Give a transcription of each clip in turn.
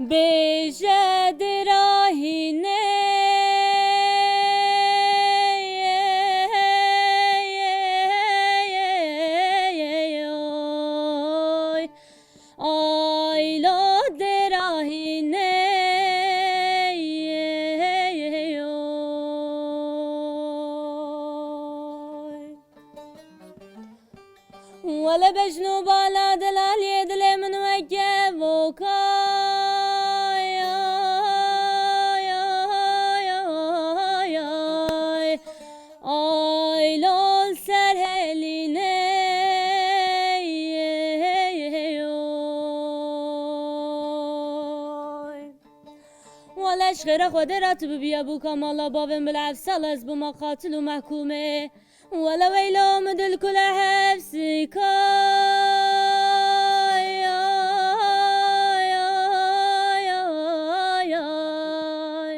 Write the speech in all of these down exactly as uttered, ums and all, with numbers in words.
Bêje dirahînê, ay lo dirahînê, ay. Wele bejn û bala delaliyê dilê min weke voka. Ay, ay, ay, ay, ay. Ay, lol ser helînê. Ay. Wele ji xêra Xwedê re tu bibiya bûka mala bavên bila efsal ez bûma qatil û mehkûmê. Wele weylo min dil kule hefsika. Ay, ay, ay, ay, ay.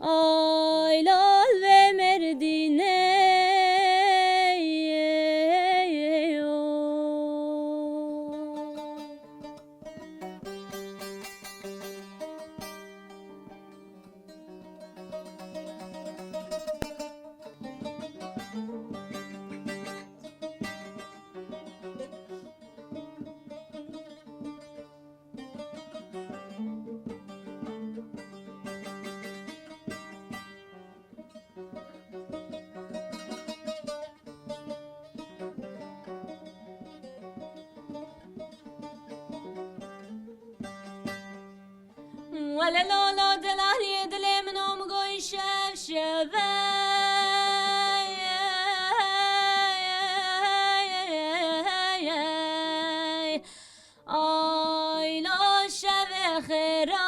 Ay, lal vê merdînê. Wele lolo delaliyê dilê min o min goyî şev şeve. Ay, lo şevê xêra.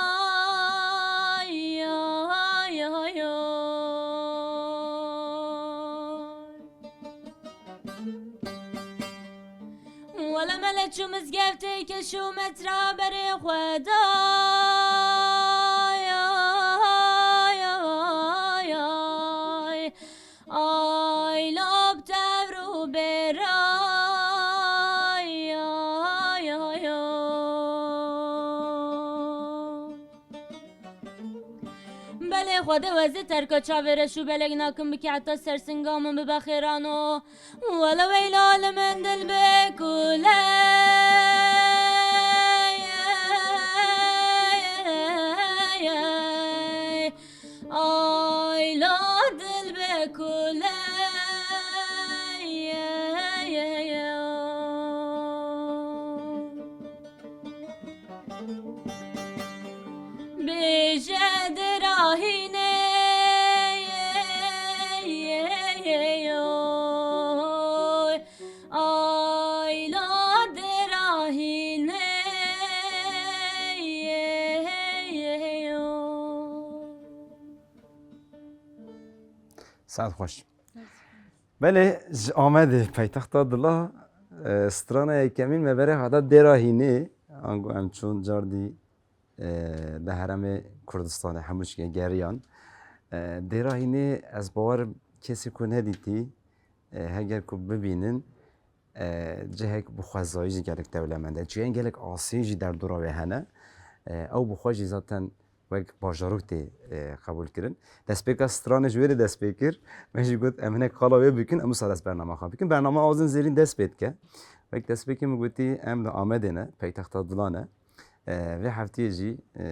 Ay, ay, ay. Wele mele çû mizgeftê keşû metra berê xwe da. Ay, ay, ay, ay. Ay, lop tevr û bêra. Ay, ay, ay, ay. Belê Xwedê wezê terka çavê reş û belek nakim bike heta ser singa min bibe xêrano. Wele weyla li min dil bikule. Ay, la dil bikule. Bêje dirahîne. Ay, la dirahîne. Saet xweş. Belê, ji Amedê, paytexta dila, e, strana yekemîn me berê hata Dêra Hînê, ango em çûn cardî, e, di herêmê Kurdistanê hemû çikê geriyan. E, Dêra Hînê ez bawerim kesê ku nedîtî, e, heger ku bibînin, e, cihek bi xwezayî jî gelek dewlemend e. Çiyayên gelek asê jî derdora wê hene. E, ew bi xwe jî zaten wek bajarok tê, e, qebûl kirin. Destpêka stranê ji wê re dest pê kir. Me jî got, em hinek qala wê bikin, em wisa dest bernama xwe bikin. Bernama Awazên Zêrîn dest pê dike. Wek destpêkê min gotî, em li Amedê ne, paytexta Dilan e. E, vê heftiyê jî, e,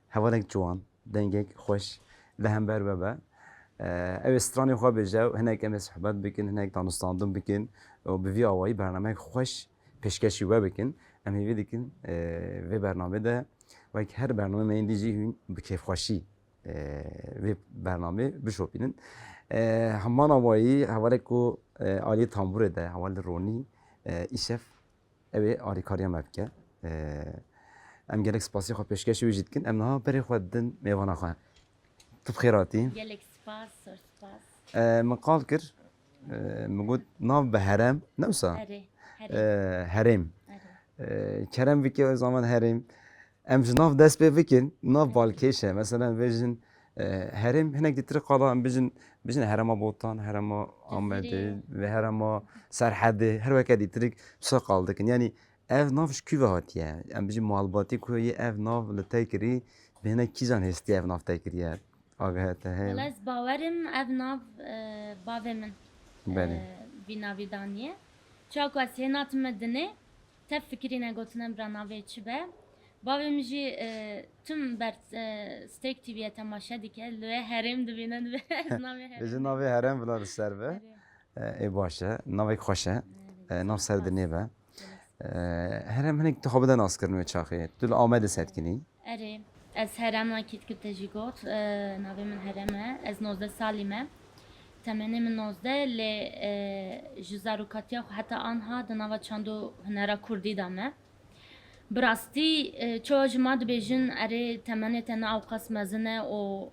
hevalek ciwan, dengek xweş li hember we be. E, ew ê stranê xwe bêje û hinek em ê sohbet bikin, hinek danûstandin bikin û bi vî awayî bernameyek xweş pêşkêşî we bikin. Em hêvî dikin, e, vê bernamê de wek her bernameyên din jî hûn bi kêfxweşî, e, vê bernamê bişopînin. E, heman awayî hevalek ku, e, aliyê tambûrê de, hevalê Ronî, e, îşev ew ê alîkariya me bike. Ee, em gelek spasî xwe pêşkêşî wî jî dikin. Em niha berê xwe didin mêvana xwe. Tu bi xêr hatî. Gelek spas, zor spas. Ee, min qal kir, ee, min got nav bi herem, ne wisa? Herê, herê. Ee, herêm. Herê. Ee, kerem bike o zaman herêm. Em ji nav dest pê bikin, nav balkêş e. Mesela vê jin, e, herêm hinek dîtir qala em bijin, bijin herêma Botan, herêma Amedê, Cizîrê. Ve herêma Serhedê, her weke dîtirik wisa qal dikin. Yanî Ev nav ji kû ve hatiye? Em bijî malbatî ku yê ev nav li te kirî, bi hinek kîjan hêstî ev nav te kiriye? Agahiyê te heye? Wala ez bawerim ev nav, e, bavê min, Belê. e, vî navî daniye. Çaku ez hê natime dinê, tev fikirîne gotine bira navê çi be. Bavê min jî, e, tim ber, e, Stêrk T V'ye temaşe dike, li wê herêm dibîne, dibê ez navê herêm. Bêje navê herêm bila li ser be. Herêm. E, ê baş e. Navek xweş e. E, nav ser dinê be. E, herêm hinek tu xwe bide naskirin wê çaxê. Tu li Amedê setkinî? Erê. Ez herêm, wekî dikir te jî got. E, navê min Herem e. Ez nozdeh salî me. Temenê min nozdeh, lê, e, ji zarokatiya xwe heta anha di nava çand û hunera kurdî de me. Bi rastî, e, çoya ji me dibêjin, erê, temenê te ne ewqas mezin e û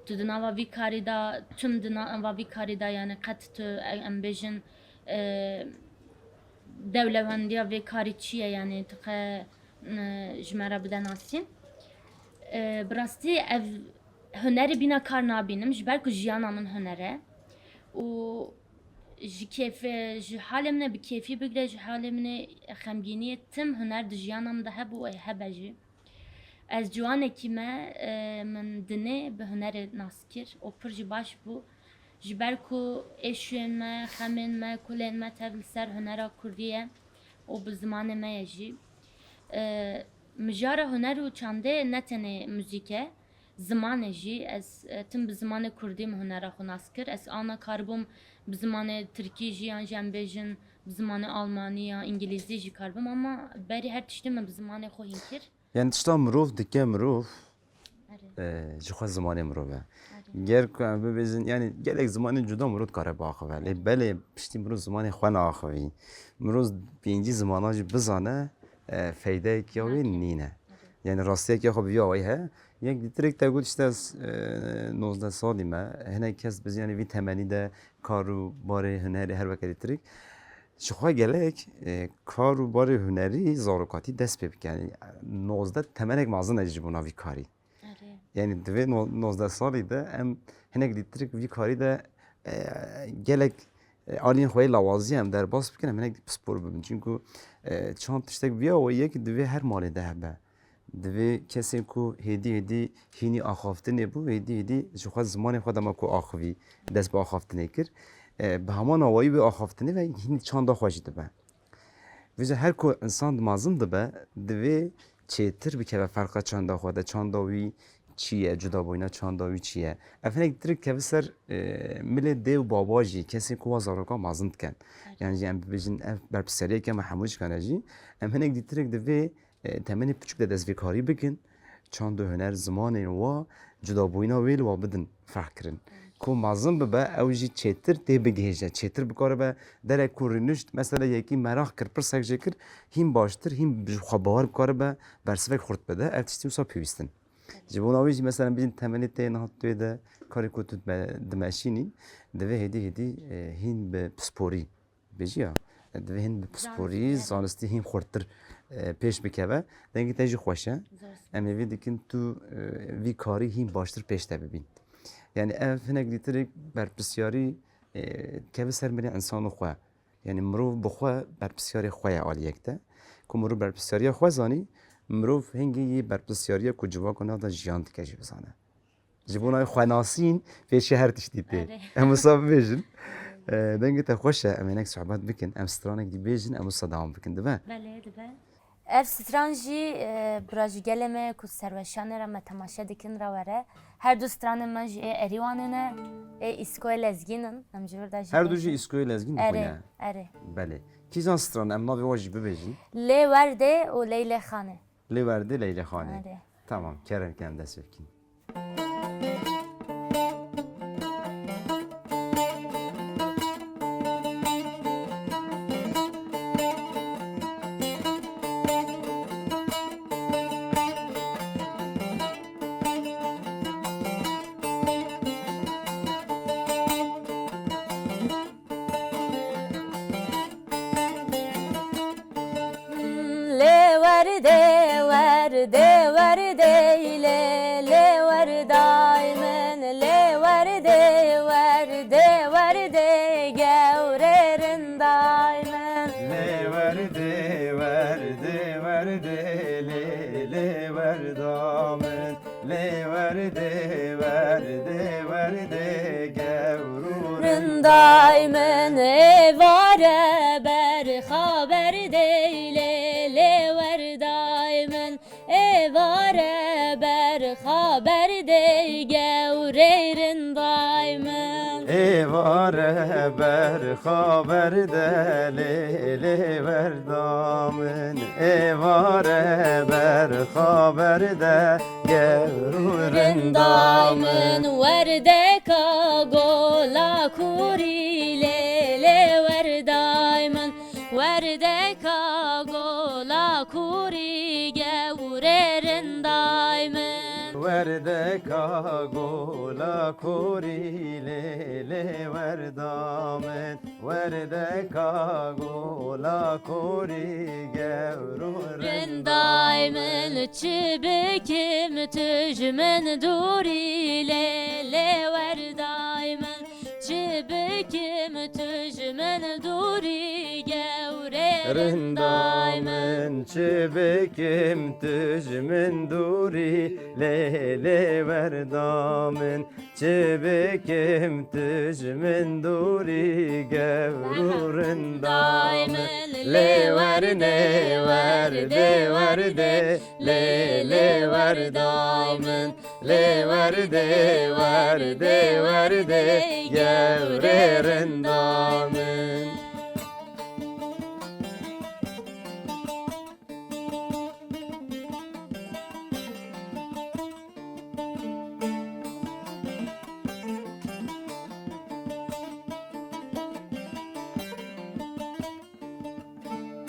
tu di nava vî karî de, tim di nava vî karî de, yani qet tu, e, em bêjin, e, dewlewendiya vê karî çi ye, yani tu qe, e, ji me re bide nasîn. E, bi rastî ev hunerê bîna kar nabînim, ji ber ku jiyana min huner e. Û ji kêfê, ji halê min e bi kêfî bigire, ji halê min e xemgîniyê, tim huner di jiyana min de hebû û ê hebe jî. Ez ciwanekî me, e, min dinê bi hunerê nas kir û pir jî baş bû. Ji ber ku êşuyên me, xemên me, kulên me tev li ser hunera kurdî ye û bi zimanê me ye jî. E, mijara huner û çandê ne tenê muzîk e, ziman e jî. Ez, e, tim bi zimanê kurdî min hunera xwe nas kir. Ez ana karibûm bi zimanê tirkî jî, yan jî em bêjin bi zimanê almanî ya îngilîzî jî karibim, ama berî her tiştî min bi zimanê xwe hîn kir. Yani tişta mirov dike mirov, Erê. e, ji xwe zimanê mirov e. Erê. Ger ku em bibêjin, yani gelek zimanên cuda mirov dikare biaxive. Lê belê piştî mirov zimanê xwe neaxivî. Mirov pêncî zimana jî bizane, e, feydeyek ya wê Nake. nîne. Erê. Yani rastiyek ya xwe bi vî awayî he. Yek dîtirek te got işte ez, e, nozdeh salî me. Hinek kes biz yani vî temenî de kar û barê hunerê her weke dîtirek. Ji xwe gelek, e, kar û barê hunerî zarokatî dest pê bike. Yani, nozdeh temenek mezin e ji bona vî karî. Erê. Yani, divê no-, nozdeh salî de em hinek dîtirik vî karî de, e, gelek, e, aliyên xwe yê lawazî em derbas bikin, em hinek pispor bibin. Çunku, e, çand tiştek viya we yek divê her malê de hebe. Divê kesên ku hêdî hêdî hînî axaftinê bû, hêdî hêdî ji xwe zimanê xwe dema ku axivî, dest bi axaftinê kir, e, bi heman awayî wê axaftinê ve hînî çanda xwe jî dibe. Vêca her ku insan mezin dibe, divê çêtir bikeve ferqa çanda xwe de, çanda wî çi ye, cudabûyîna çanda wî çi ye. Ev hinek dîtir dikeve ser, e, milê dê û baba jî, kesên ku wa zaroka mezin dikin. Erê. Yani jî em bibêjin ev berpirsiyariyeke me hemû jî kane jî. Em hinek dîtirek divê e, temenê piçûk de destpêkarî bikin, çand û huner, zimanên wa, cudabûyîna wê li wa bidin ferq kirin. Ku mezin bibe, ew jî çêtir tê bigihêje, çêtir bikaribe derek ku rûnişt, mesela yekî meraq kir, pirsek jê kir, hîn baştir, hîn ji xwe bawer bikaribe bersivek xurt bide, ev tiştî wisa pêwîst in. Ji bona wê jî, mesela, bijin temenê tê niha tu yê de karê ku tu dime-, dimeşînî, divê hêdî hêdî, e, hîn bi pisporî bêjî ya, divê hîn bi pisporî, Zanistî, evet. zanistî hîn xurttir, e, pêş bikeve. Dengê te jî xweş e. Zor spor. Em hêvî dikin tu, e, vî karî hîn baştir pêş te bibîn. Yani ev hinek dîtirek berpirsyarî, e, dikeve ser milê însan û xwe. Yani mirov bi xwe berpirsyarê xwe ye aliyek de. Ku mirov berpirsyariya xwe zanî, mirov hingî yî berpirsyariya ku civaka nav de jiyan dike jî bizane. Ji bo navê xwenasîn pêşî her tiştî tê. Erê. Em wisa bibêjin. E, dengê te xweş e, em ê hinek sohbet bikin, em stranek dî bêjin, em wisa dewam bikin, dibe? Belê, dibe. Ev stran jî, e, bira ji gelê me ku serweşanê re me temaşe dikin re were. Her du stranên me jî ê Erîwanê ne, ê Îskoyê Lezgîn in. Em ji vir de jî Her du jî bêjin. Îskoyê Lezgîn Erê, dixwîne? Erê. Belê. Kîjan stran em navê wa jî bibêjin? Lê Werdê û Leylê Xanê. Lê Werdê Leylê Xanê. Erê. Tamam, kerem kem dest pê bikin. Lê werdê, werdê, werdê, lê, lê werday min, lê werdê, werdê, werdê, gewrê rinday min. Lê werdê, werdê. Werdê, werdê, werdê, gewr û rindayê min, êvar e berxa berdê, lê, lê werdayê min, êvar e berxa berdê, gewrê rindayê min. Êvar e berxa berdê, lê, lê werda min, êvar e berxa berdê, gewr û rindayê min. Werdeka gola kûrî, lê, lê werdayê min, werdeka gola kûrî, gewrê rindayê min. Werdeka gola kûrî, lê, lê werda min, werdeka gola kûrî, gewr û rindayê min. Çi bikim tu ji min dûrî, lê, lê werdayê min. Çi bikim tu ji min dûrî, gewrê rindayê min. Çi bikim tu ji min dûrî, lê, lê werda min. Çi bikim tu ji min dûrî, gewr û rindayê min. Lê wernê, werdê, werdê, lê, lê werdayê min. Lê werdê, werdê, werdê, gewrê rindayê min.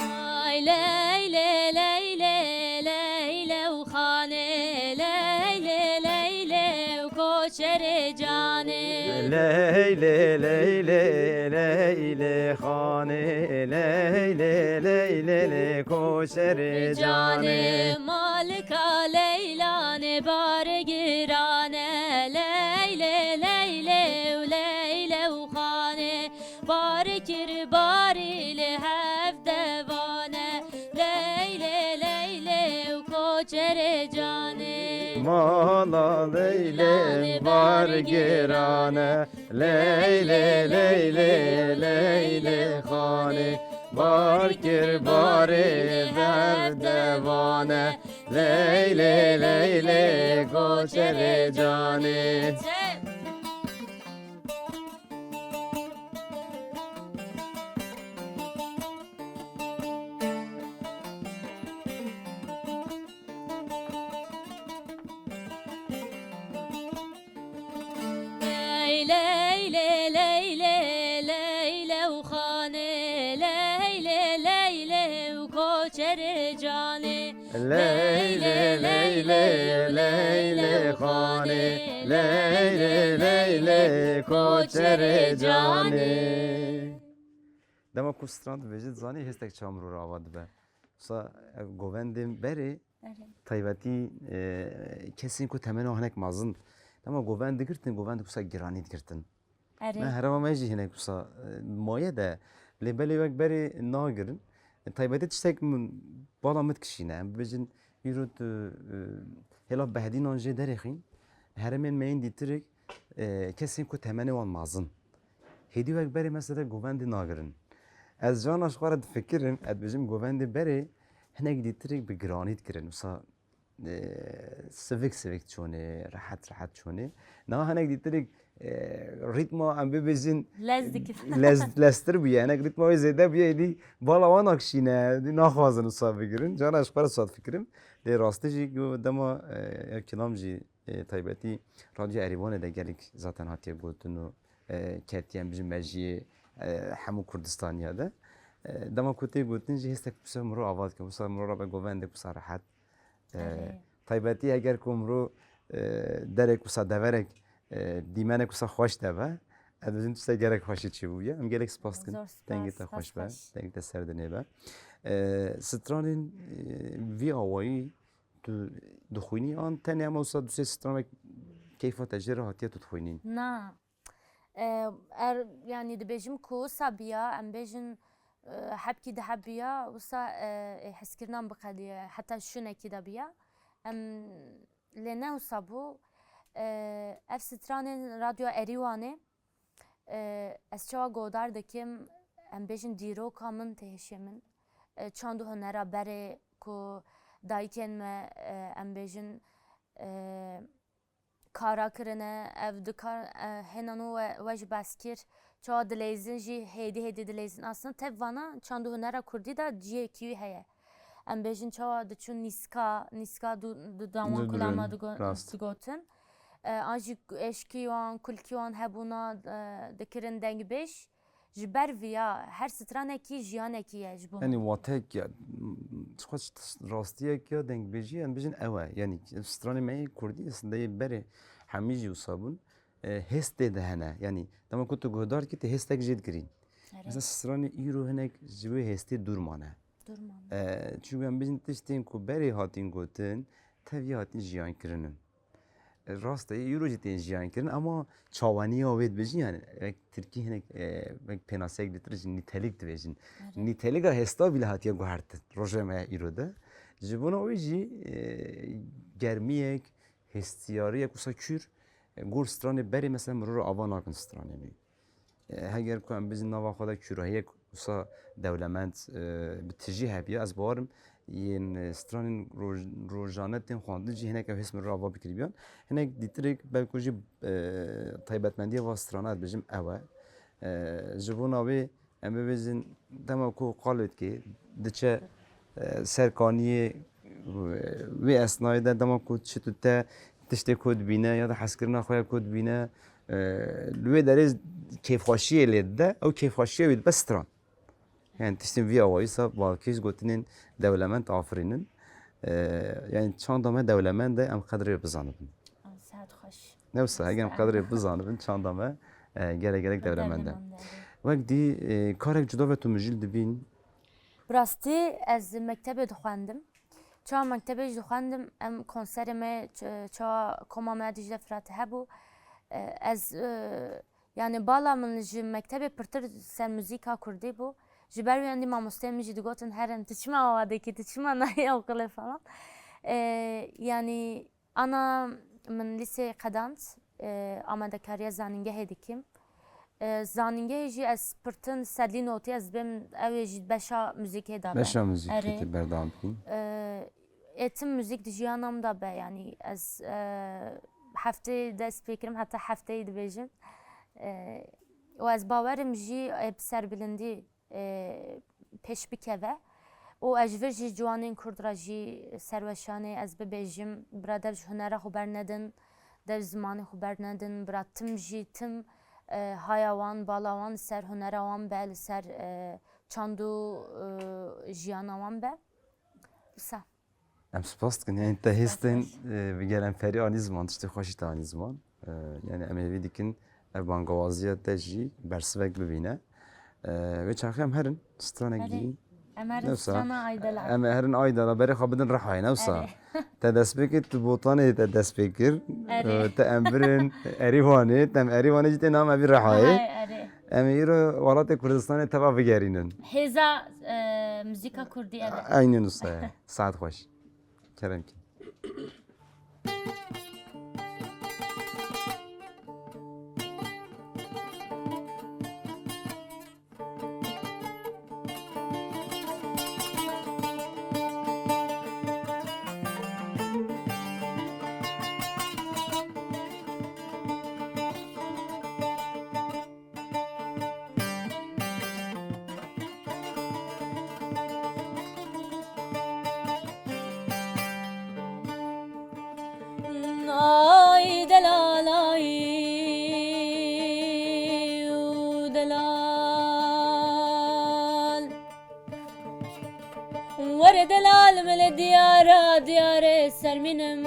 Ay leylê, leylê, leylê û xanê, leylê, leylê û koçerê canê. Leylê, leylê, leylê xanê, leylê, leylê, lê koçerê canê. Malika leylanê bar girane, leylê, leylê û leylê û xanê. Bar kir barî lê hev devane, leylê, leylê û koçerê canê. Mala leylan bar girane, leylê, leylê, leylê xanê. Bar kir barî lê hev devane, leylê, leylê, koçerê canê. Leylê, leylê, leylê û xanê, leylê, leylê û koçerê canê. Leylê, leylê, leylê xanê, leylê, leylê, koçerê canê. Dema ku stran dibêje, dizanî hêstek çawa mirov re ava dibe. Wisa ev govendên berê, erê, taybetî, e, kesên ku temena hinek mezin. Dema govend digirtin, govend wisa giranî digirtin. Erê. Me herêma me jî hinek wisa, e, maye de. Lê belê wek berê nagirin. E, taybetî tiştek min, bala min dikişîne. Em bibêjin, îro tu, e, hêla behdînan jê derêxîn. Herêmên me yên dîtirik, e, kesên ku temenê wan mezin. Hêdî wek berê mesela govendê nagirin. Ez carna ji xwe re difikirim, ez dibêjim govendê berê hinek dîtirik bi giranî dikirin. Wisa e, sivik sivik çûnê, rehet rehet çûnê. Niha hinek dîtirik, e, rîtma em bibêjin lez dikin. Lez, leztir bûye. Hinek rîtma wê zêde bûye, êdî bala wan nakişîne, êdî naxwazin wisa bigirin. Carna ji xwe re wisa difikirim. Lê rastî jî ku dema, e, ya kilam jî, e, taybetî Radyo Erîvanê de gelek zaten hatiye gotin û, e, ketiye em bijin mejiyê, e, hemû Kurdistaniya de. E, dema ku tê gotin jî hêstek wisa mirov ava dike, wisa mirov rabe govendek wisa rehet. E, erê, taybetî eger ku mirov, e, derek wisa deverek, e, dîmenek wisa xweş de be, ez dibêjim tiştek gelek xweşî çêbûye. Em gelek spas dikin. Zor spas, dengê te xweş be, dengê te ser dinê be. E, stranên, e, vî awayî tu dixwînî an tenê hema wisa du sê stranek keyfa te jê re hatiye tu dixwînîn? Na. E, er, yanî dibêjim ku wisa biya, em bêjin, e, hebkî di heb biya, wisa, e, e, hezkirinan biqediye, heta şûnekî de biya. Em, Lê ne wisa bû. E, ev stranên Radyo Erîwanê, e, ez çawa godar dikim, em bêjin dîroka min tê hişê min. E, çand û hunera berê ku dayikên me, e, em bêjin, e, kara kirine, ev dikar, e, hêna nû we, we ji behs kir. Çawa dileyzin jî hêdî hêdî dileyzin. Aslında tev vana çand û hunera kurdî de cihekî wî heye. Em bêjin çawa diçûn nîska, nîska du, du dawan Dibirûn, kulama digo-, rast. Digotin. E, an jî eşkî wan, kulkî wan hebûna, e, dikirin dengbêj. Ji ber viya her stranekî jiyanekî ye ji bo min. Yanî wateyek ya, m, xweş rastiyek ya dengbêjî, em bêjin ew e. Yanî stranê me yê kurdî aslında yê berê hemî jî wisa bûn. E, hêz tê de hene. Yanî dema ku tu guhdar kî, tu hêstek jê digirîn. Erê. Mesela stranê îro hinek ji wê hêstê dûr mane. Dûr mane. E, çunku em bêjin tiştên ku berê hatin gotin, tevî hatin jiyan kirinin. E, rast e, îro jî tên jiyan kirin, ama çawaniya wê dibêjin, yani, wek tirkî hinek, e, wek pênaseyek dîtir jî nîtelik dibêjin. Erê. Nîtelika hêsta bîle hatiye guhertin rojê me îro de. Ji bona wê jî, e, germiyek, hêstiyariyek wisa kûr, e, gor stranê berê mesela mirov re ava nakin stranê nû. E, heger ku em bizin nava xwe de kûrahiyek wisa dewlemend, e, bi tijî hebiya, ez bawerim yên, e, stranên roj-, rojane tên xwendin jî hinek ev hêz mirov re ava bikiribiyan. Hinek dîtirek belku jî, e, taybetmendiya va strana ez bêjim ew e. E, ji bona wê em bibêjin dema ku qal dikê, diçe, e, ser kaniyê, e, wê esnayê de dema ku çi tu te tiştê ku dibîne ya da hezkirina xwe ya ku dibîne, e, li wê derê kêfxweşiyê lê dide, ew kêfxweşiyê wî dibe stran. Yani tiştên vî awayî sa balkêş gotinên dewlemend afirînin. E, yani çanda me dewlemend e, em qedrê bizanibin. Saet xweş. Ne wisa, heger em qedrê bizanibin, çanda me, e, gelek gelek dewlemend e. Dewlemend e. Wek dî, e, karek cuda ve tu mijûl dibîn? Bi rastî ez mektebê dixwendim. Çawa mektebê jî dixwendim, em konserê me ç-, çawa koma me Dicle Firat hebû. E, ez, e, yani bala min ji mektebê pirtir ser muzîka kurdî bû. Ji ber wî endî mamosteyê min jî digotin, herin, tu çima awa dikî, tu çima nayê okulê falan. E, yani Ana min lîseyê qedand, e, amadekariya zanîngehê dikim. E, zanîngehê jî ez pirtin sedlî notî ez bêm, ew ê jî beşa muzîkê de be. Beşa muzîkê Erê. Te berdewam bikî. E, ê tim muzîk di jiyana min de be, yanî ez, e, heftê dest pê kirim, heta hefteyê dibêjim. E, û ez bawerim jî ê bi serbilindî e, pêş bikeve. Û ez ji vir jî ciwanên Kurd re jî serweşanê ez bibêjim, bira dev ji hunera xwe bernedin, dev zimanê xwe bernedin, bira tim jî tim, e, haya wan, bala wan li ser hunera wan be, li ser, e, çand û, e, jiyana wan be. Wisa. Em spas dikin. Yani te hêstên, e, bi gel em ferî anî ziman, tiştê xweşî te anî ziman. E, yani em hêvî dikin ev bangawaziya te jî bersivek bibîne. E, wê çaxê em herin, stranek Erê. Dî. Em herin Newsa, strana Aydela. Em ê herin Aydela, berê xwe bidin Rihayê, newsa. Erê. Te dest pê kir, tu Botanê te dest pê kir. Erê. E, te em birin Erîvanê, te em Erîvanê jî tê nam evî Rihayê. Rihayê, erê. Em ê îro welatê Kurdistanê teva bigerînin. Hêza, e, muzîka kurdî ev e. Eynî nusxe ye. Saet xweş. Kerem kî. Ay delal, ay û delal. Were delal, min li diyara diyarê sermînim.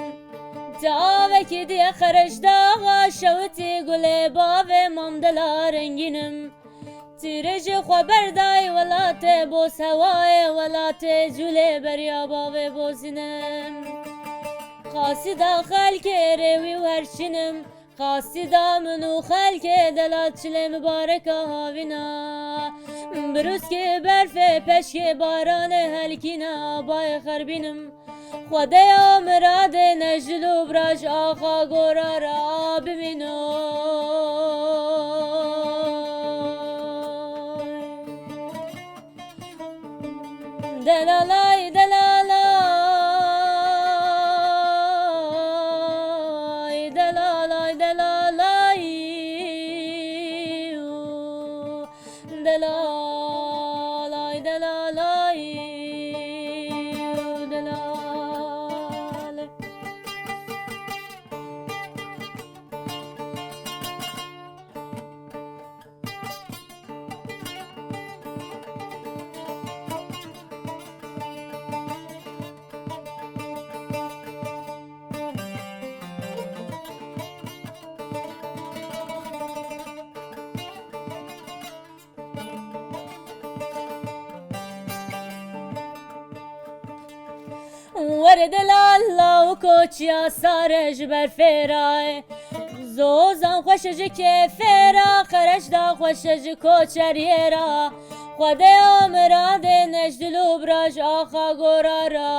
Ti avekî diye xereş daxa şewitî gulê bavê mam dela rengînim. Tîrê ji xwe berdayî welatê boz hewayê welatê cûlê beriya bavê bozînim. Qasîda xelkê rê wî û her çinim. Qasîda min û xelkê delal çilê mibareka havîna. Birûskê berfê peşkê baranê helkîna bayê xerbînim. Xwedeya miradê nejil û biraj axa gora ra bimîno. Delalay, delalay, delalay, delalay, u delalay, delalay, u delalay. Were delala û koçiya sare ji ber fêra ye. Zozan xweş e ji kêfê ra, qereç da xweş e ji koçeriyê ra. Xwedeya miradê nejil û biraj axa gora ra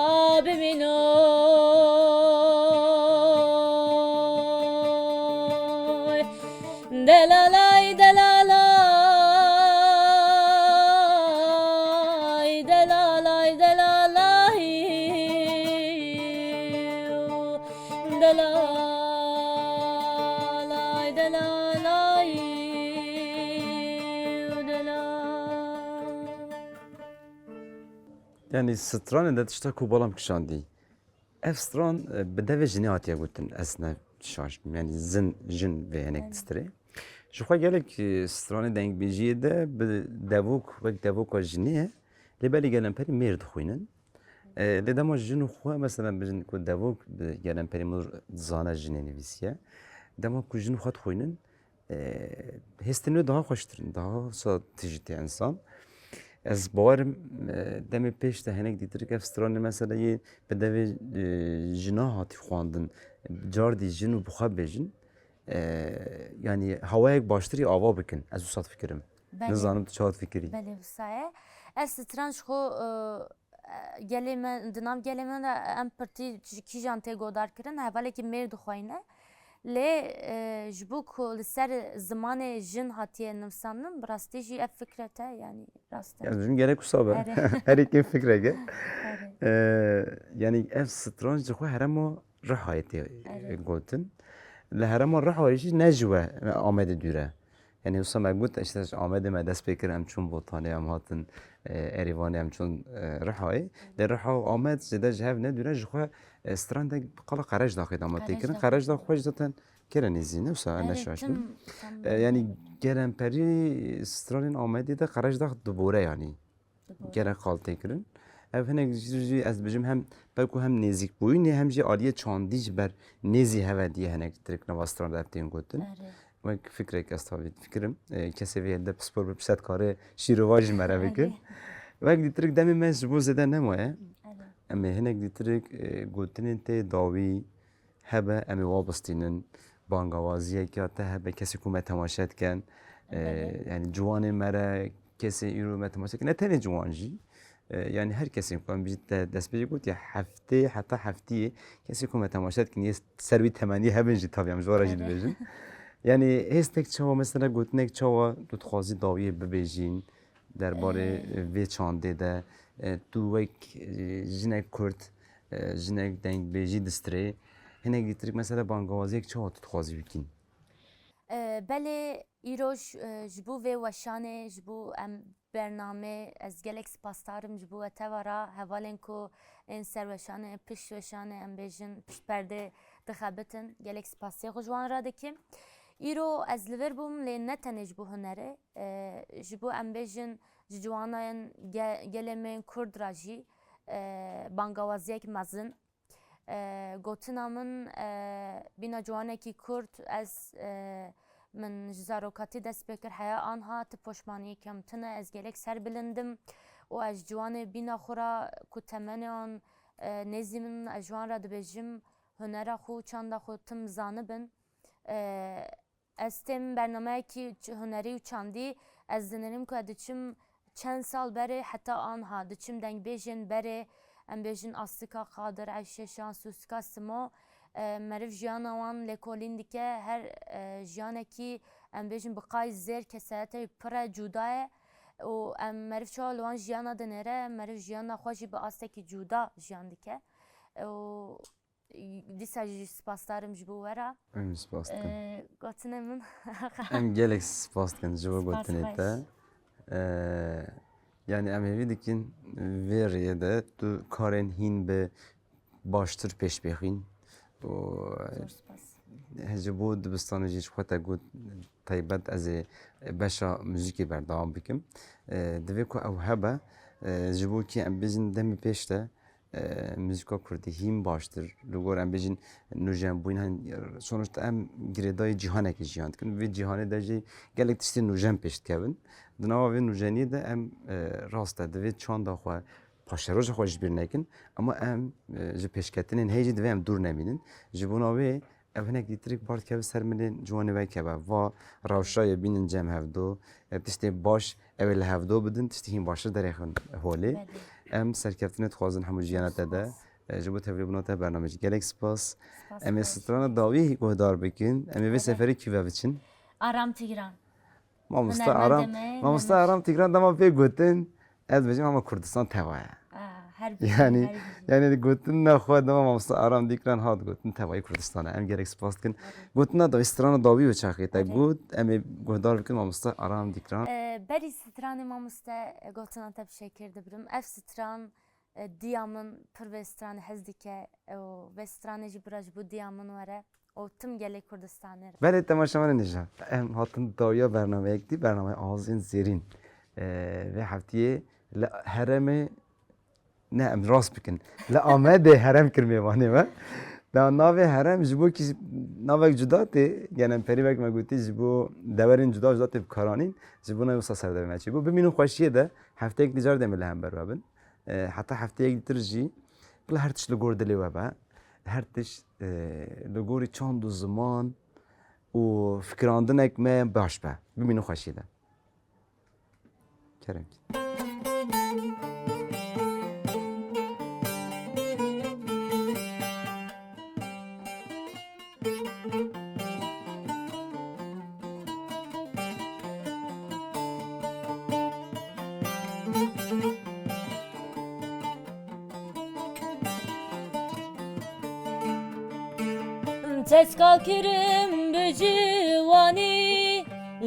bimîno. Delalay, delalay, delalay, delalay, delalay, delalay, delal. Yani stranê de tişta ku balam kişandî. Ev stran, e, bi devê jinê hatiye gotin. Ez ne şaş bim. Yani zin, jin vê hinek Evet. distirê. Ji xwe gelek, e, stranê dengbêjiyê de bi devok, wek devoka jinê ye. Lê belê gelemperî mêr dixwînin. E, lê dema jin û xwe, mesela bijin ku devok bi gelemperî mir zana jinê nivîsiye. Dema ku jin û xwe dixwînin, e, hêstên wê daha xweştir in, daha wisa tijî tê insan. Ez bawerim, e, demê pêş de hinek dîtirik ev stranê mesela yê bi devê, e, jina hatî xwendin, cardî jin û bi xwe bêjin, e, yanî hawayek baştirî ava bikin. Ez wisa difikirim. Belê. Nizanim tu çawa difikirî? Belê, wisa ye. Ez stran ji xwe, e, e, gelê me, di nav gelê me de em pirtî ji kîjan tê godar kirin, hevalekî mêr dixweyne. Lê, e, ji bo ku li ser zimanê jin hatiye nivîsandin, bi rastî jî ev fikret e, yanî rast e. Yani jin gerek wisa be. Erê. Her yekê fikrek e. Erê. E, yani ev stran ji xwe herema Rihayê tê Erê. gotin. Li herema Rihayê jî ne ji we Amedê dûr e. Yani wisa me got, işte ji Amedê me dest pê kir, em çûn Botanê, em hatin, e, Erîvanê, em çûn, e, Rihayê. Lê Riha û Amed zêde ji hev ne dûr e, ji xwe, e, stran de qala Qerecdaxê de ma tê kirin. Qerecdax. Qerecdax xwe jî zaten kere nêzî ne, wisa Erê, ne şaş tim, bim. Tam E, yani gelemperî stranên Amedê de Qerecdax dibore yani. Dibore. Gerek qal tê kirin. Ev hinek jî, jî ez dibêjim hem belku hem nêzîkbûyînê hem jî aliyê çandî ji ber nêzî heve diye hinek tirk nava stran de ev tên gotin. Erê. Wek fikrek ez tabi fikirim. E, kesê vê yerde pispor bi piset kare şîrova jî mere bikin. Erê. Wek dîtirik demê me ji bo zêde nemaye. Erê. Em ê hinek dîtirik, e, gotinên tê dawî hebe, em ê wabistînin. Bangawaziyek ya te hebe, kesê ku me temaşe dikin. E, Erê. yani ciwanê me re, kesê îro me temaşe dikin. Ne tenê ciwan jî. E, yani her kesê ku em bijî te destpêkê gotiye heftê, heta heftiyê kesê ku me temaşe dikin, yê ser wî temenî hebin jî tabii em ji we re jî Erê. dibêjin. Yani hêstek çawa, mesela gotinek çawa tu dixwazî dawiyê bibêjîn derbarê Ee. vê çandê de, e, tu wek, e, jinek Kurd, e, jinek dengbêjî distirê, hinek dîtirik mesela bangawaziyek çawa tu dixwazî bikîn? Ee, belê îroj, e, ji bo vê weşanê, ji bo em bernamê, ez gelek spasdar im ji bo we teva re, hevalên ku ên ser weşanê, pişt weşanê, em bêjin, pişt perdê dixebitin, gelek spasiyê xwe ji wan re dikim. Îro ez li vir bûm, lê ne tenê ji bo hunerê, e, ji bo em bêjin, ji ciwanayên ge-, gelê me yên Kurd re jî, e, bangawaziyek mezin. E, gotina min, e, bîna ciwanekî Kurd, ez, e, min ji zarokatî dest pê kir, heya anha ti poşmaniyê kêm tune, ez gelek serbilind im û ez ji ciwanê bîna xwe re ku temenê wan, e, nêzî min, ez ji wan re dibêjim, hunera xwe û çanda xwe tim zanibin. E, Ez têm bernameyekî ç-, hunerî û çandî, ez dinêrim ku ez diçim çend sal berê heta anha, diçim dengbêjên berê, em bêjin astika Qadir, Eyşe Şan, Sûstika Simo, e, meriv jiyana wan lêkolîn dike, her, e, jiyanekî em bêjin bi qay zêr kesayetê pir e, cuda ye û em meriv çawa li wan jiyana dinêre, meriv jiyana xwe jî bi astekî cuda jiyan dike. Û dîsa jî spasdar im ji bo we re. Em spas dikin. Ee, gotinê min. Em gelek spas dikin ji bo Spas gotinê xweş. te. Ee, yani em hêvî dikin vê rêyê de tu karên hîn bi baştir pêş bêxîn. Û, Zor spas. Ji bo dibistanê jî ji xwe te got taybet ez ê beşa muzîkê berdewam bikim. Ee, divê ku ew hebe, ee, ji bo kî em bêjin demê pêş de e, muzîka kurdî hîn baştir. Li gor em bêjin nûjen bûyîn, hani, sonuçta em girêdayî cîhanekê jiyan dikin. Vê cîhanê de jî gelek tiştên nûjen pêş dikevin. Di nava vê nûjeniyê de em, e, rast e, divê çanda xwe, paşeroja xwe ji bîr nekin. Ama em, e, ji pêşketinên heyî jî divê em dûr nemînin. Ji bona wê ev hinek dîtirik bar dikeve ser milên ciwanê wekeve. Va rewşa ye bînin cem hevdo, e, tiştê baş ew ê li hevdo bidin, tiştê hîn baştir derêxin holê. Belê. Em serkeftinê dixwazin hemû jiyana te de. Spas. E, ji bo tevlîbûna te bernameyê jî gelek spas. Spas Em ê xweş. Strana dawî guhdar bikin. Em ê vê Belê. Seferî kî ve biçin? Aram Tigran. Mamoste Hunermendê Aram, me, Mamoste Nemir. Aram Tigran dema vê gotin, ez dibêjim ama Kurdistan teva ye. Ah, her Yani, bîjî, her bîjî. Yani gotin ne xwe dema Mamoste Aram Tigran hat gotin tevayî Kurdistan e. Em gelek spas dikin. Gotina da strana dawî û çaxê te Erê. Got, em ê guhdar bikin Mamoste Aram Tigran. Ee, berî stranê Mamoste, e, gotina te bi şekir dibirim. Ev stran, e, diya min pir vê stranê hez dike, e, û vê stranê jî bira ji bo diya min were. û tim gelê Kurdistanê re. Belê temaşevanên hêja, em hatin dawiya bernameyek dî, bernameya Awazên Zêrîn. Ee, vê heftiyê li herêmê, ne, em rast bikin, li Amedê herêm kir mêvanê me. Da navê herêm ji bo kî navek cuda tê, gelemperî wek me gotî, ji bo deverên cuda cuda tê bikaranîn, ji bo navê wisa serdemê me çêbû. Bimînin xweşiyê de, hefteyek dî car dê me li hember we bin. E, heta hefteyek dîtir jî, bila her tişt li gor dilê we be. Her tişt, e, li gorî çand û ziman û fikirandinek me baş be. Bimînin xweşiyê de. Kerem. Teskal kirim bi ciwanî,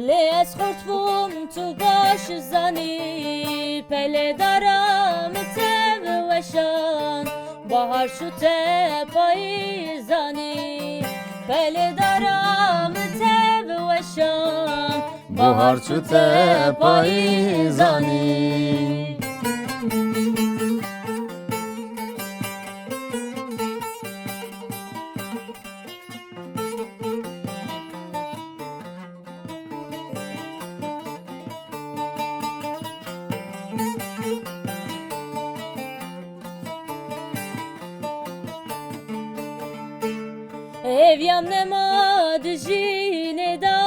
lê ez xurt bûm tu baş zanî. Pelê dara min tev weşan, bahar çû te payîzanî. Pelê dara min tev weşan, bahar çû te payîzanî. Hêviyam nema di jînê de,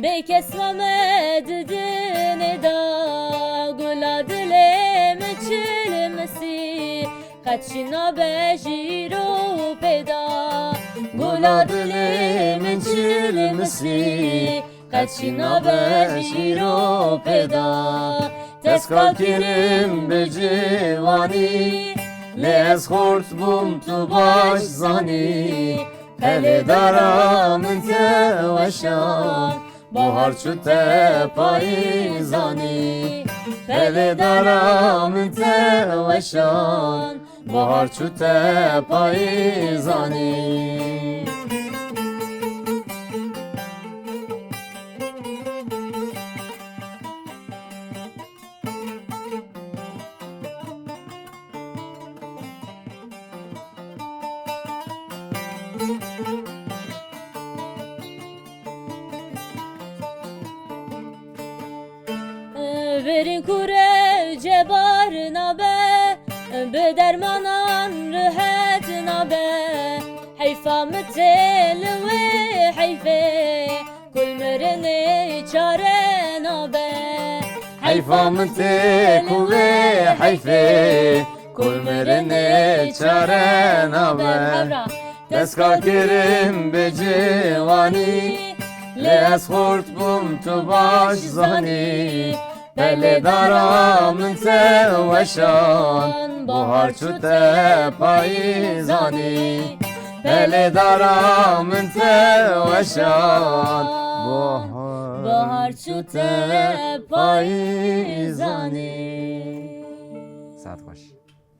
bê kes mame di dinê de. Gula dilê min çil misî, qet jî nabe jîro pêda. Gula dilê min çil misî, qet jî nabe jîro pêda. Teskal kirim bi ciwanî, lê ez xort bûm tu baş zanî. Pelê dara min te weşan, bahar çû te payîzanî. Pelê dara min te weşan, bahar çû te payîzanî. Verên kure cebar nabe, bi dermanan rihet nabe. Heyfa min tê li wê heyfê, kul mirinê çare nabe. Heyfa min tê li wê heyfê, Kul mirinê çare nabe. Hevra. Dest ka kirin bi ciwanî, lê ez xurt bûm tu baş zanî. Pelê dara min te weşan, bahar çû te payîzanî. Pelê dara min te weşan, bahar çû te payîzanî. Saet xweş.